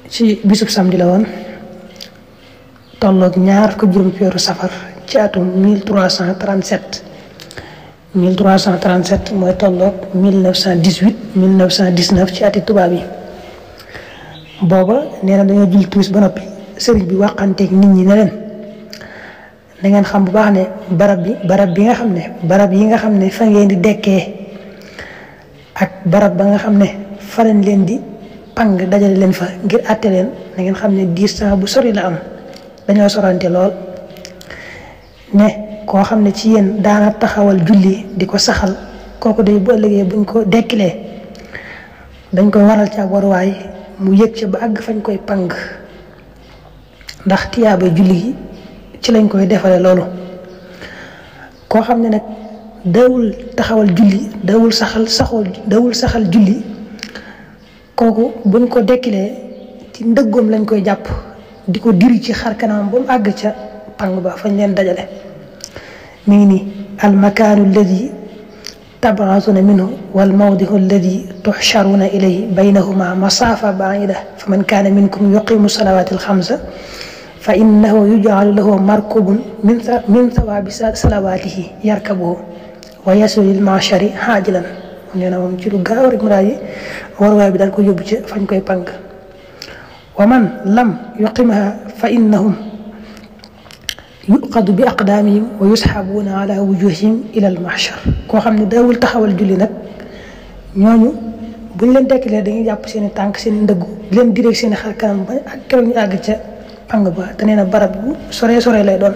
ci bisub samedi la woon tolloog ñaar ko juróom ci weeru safar ci atum 1337 mooy tolloog 1919 ci ati tubaab yi. booba nee na dañoo julli timis ba noppi sëriñ bi waxanteeg nit ñi ne leen da ngeen xam bu baax ne barab yi nga xam ne fa ngeen di dekkee ak barab ba nga xam ne fa lañ leen di pang dajale leen fa ngir àtte leen da ngeen xam ne distance bu sori la am dañoo sorante lool ne koo xam ne ci yéen daana taxawal julli di ko saxal kooku day bu ëllëgee buñ ko dekkilee dañ koy waral ci ab waruwaay mu yëg ca ba àgg fañ koy pang ndax tiyaaba julli gi ci lañ koy defale loolu. koo xam ne nag dawul taxawal julli dawul saxal julli kooku buñ ko dekkilee ci ndëggoom lañ koy jàpp di ko diri ci xar kanamam ba mu àgg ca pang ba fañ leen dajale. mi ngi nii almakaanu alladi tabaasuna minhu wal mawdihu alladi tuxsharuna ilayhi baynahuma masaafa baida fa man kaana minkum yuqimu salawaati alxamsa fa innahu yujcalu lahu markubun min thawaabi salawaatihi yarkabuhu wa yasilu lil machari xaajilan. nee na moom ci lu gaaw rek mu daal di waruwaay bi daal ko yóbbu ca fañ koy pang. wa man lam yuqimha fa innahum yuqadu bi aqdaamihim wa yusxabuuna ala wujuhihim ila al mahshar. koo xam ne daawul taxawal julli nag ñooñu buñ leen dekkilee dañuy jàpp seen i tànk seen i ndëggu di leen diree seen i xar kanam ba ak keroog ñu àgg ca pang ba te nee na barab bu sore lay doon.